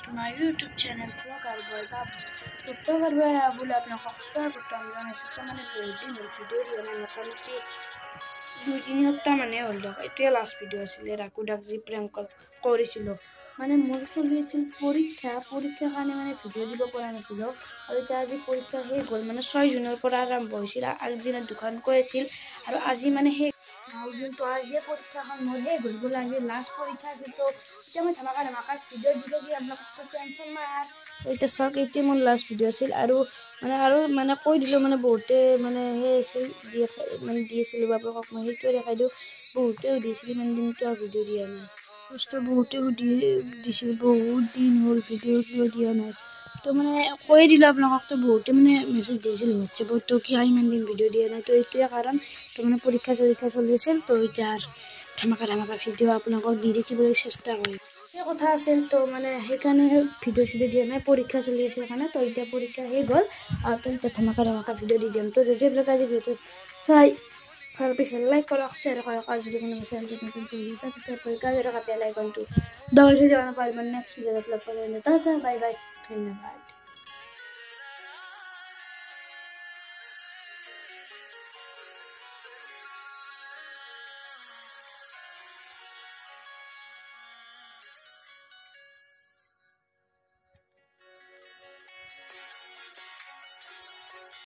To my YouTube channel Vlogger Boy Babu। তো blogger বয় বোলে আপোনালোকক স্বাগতম জনাইছোঁ। তো মানে বহুত দিন হ'ল ভিডিঅ' দিয়া নাই, মোটামুটি 2-3 সপ্তাহ মানে হ'ল দিয়ক। এইটোৱে লাষ্ট ভিডিঅ' আছিলে, ৰাকু দাক যি প্ৰেংক কৰিছিলোঁ। মানে মোৰ চলি আছিল পৰীক্ষা, পৰীক্ষাৰ কাৰণে মানে ভিডিঅ' দিব পৰা নাছিলোঁ। আৰু এতিয়া আজি পৰীক্ষা শেষ হ'ল। মানে 6 জুনৰ পৰা আৰম্ভ হৈছিল, আগদিনা দুখনকৈ আছিল আৰু আজি মানে শেষ 9 জুন। তো আজিয়ে পৰীক্ষাখন মোৰ শেষ হৈ গ'ল, আজি লাষ্ট পৰীক্ষা আছিল। তো এতিয়া মই ধামাকা ধামাকা ভিডিঅ' দি থাকি, আপোনালোকতো টেনশ্যন নাই আৰু। এতিয়া চাওক, এইটোৱে মোৰ লাষ্ট ভিডিঅ' আছিল। আৰু মানে কৈ দিলোঁ, মানে বহুতে মানে সেই আছিল দিয়ে, মানে দি আছিলোঁ আপোনালোকক মই সেইটোৱে দেখাই দিওঁ। বহুতে সুধিছিল ইমান দিন কিয় ভিডিঅ' দিয়া নাই। বস্তু বহুতে সুধি দিছিল, বহুত দিন হ'ল ভিডিঅ' কিয় দিয়া নাই। তো মানে কৈয়ে দিলোঁ আপোনালোকক। তো বহুতে মানে মেছেজ দিছিল হোৱাটছএপত, তো কিয় ইমান দিন ভিডিঅ' দিয়া নাই। তো এইটোৱে কাৰণ, তো মানে পৰীক্ষা চৰীক্ষা চলি আছিল। তো এতিয়া আৰু ধামাকা ধামাকা ভিডিঅ' আপোনালোকক দি থাকিবলৈ চেষ্টা কৰিম, সেই কথা আছিল। তো মানে সেইকাৰণে ভিডিঅ' চিডিঅ' দিয়া নাই, পৰীক্ষা চলি আছিল কাৰণে। তো এতিয়া পৰীক্ষা শেষ হ'ল আৰু তো এতিয়া ধামাকা ধামাকা ভিডিঅ' দি দিম। তো যদি আপোনালোকে আজি ভিডিঅ'টো চাই ভাল পাইছে, লাইক কৰক, শ্বেয়াৰ কৰক আৰু যদি কোনোবা চেনেলটো নতুন কৰি ছাবস্ক্ৰাইব কৰি কাষত থকা বেল আইকনটো দবাই থৈ যাব নাপাহৰিব। নেক্সট ভিডিঅ'ত লগ পাম। টাটা, বাই বাই, ধন্যবাদ।